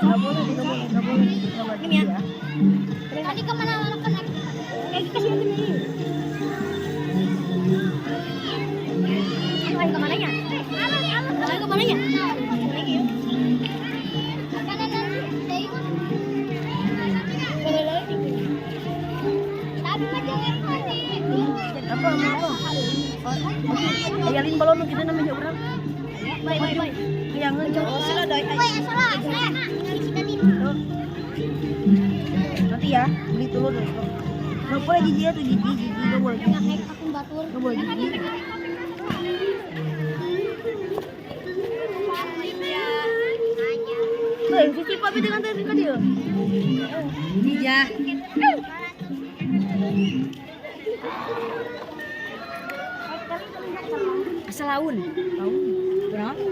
Nggak boleh, nggak boleh, nggak boleh. Nggak boleh. Ini ya. Tadi kemana-mana kena. Kasih ini. Ayo kemana ya? Ayo kemana ya? Apa apa? Ayalin balon kita namanya orang. Baik, baik, baik. Hayangan Sila doy. Nanti ya, beli telur deh. Nggak boleh jijik tuh jijik, jijik nggak boleh jijik. Nggak boleh jijik. Tuh, yang sisi papi dengan tadi kan dia. Jijah. Asal laun. Laun. Berapa?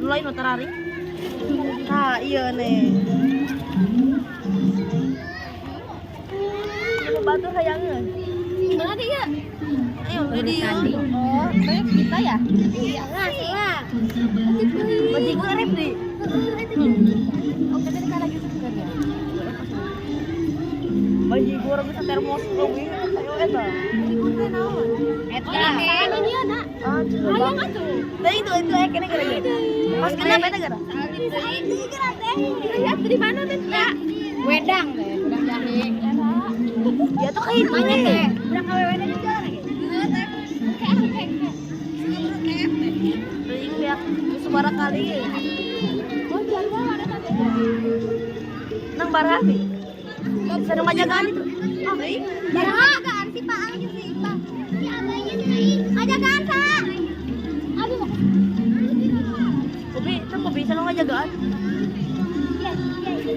Lu lain terari. Nah, iya nih. Mau batu hayangan. Gimana dia? Ayo, beli dia. Oh, kayak kita ya? Iya lah, salah. Bajigur arep di. Oke, tadi kan lagi sebentar ya. Bajigur bisa termos leuwih ayo eta. Bajigur teh naon? Eta. Salah nak. Ah, Hayang atuh. Nah itu kene gara. Pas kenapa eta gara? Ya, di mana teh? Wedang teh, wedang jahe. Ya tuh kayak Mana itu. teh? Budak awewe teh jualan lagi. Oke, oke. Beli pihak suara kali. Oh, jual ada teh. Nang barafi. Sedang ngajagaan itu. Ah, Jagaan si Pak Ang si Pak. Si abahnya si Ngajagaan Pak. Abi mau. Kopi, itu kopi sedang ngajagaan. Iya, iya.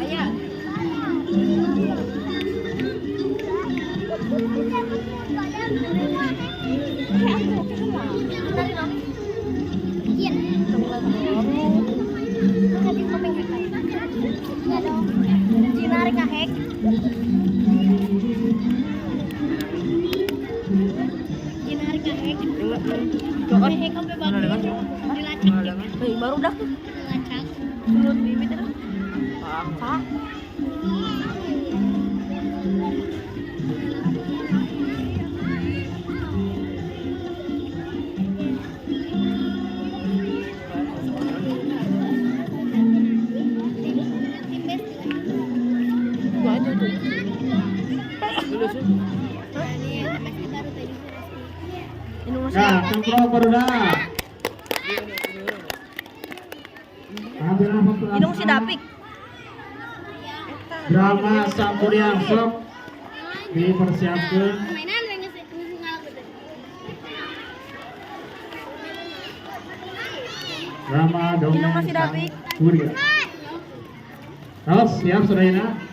Ayah. Baru dah tuh. Sulut bibit itu. Pak. Ya, semprot barudak. Minum si Dapik. Drama Sangkuriang sok dipersiapkan. Drama dongeng Minum si Dapik. Sangkuriang. Terus siap saudara.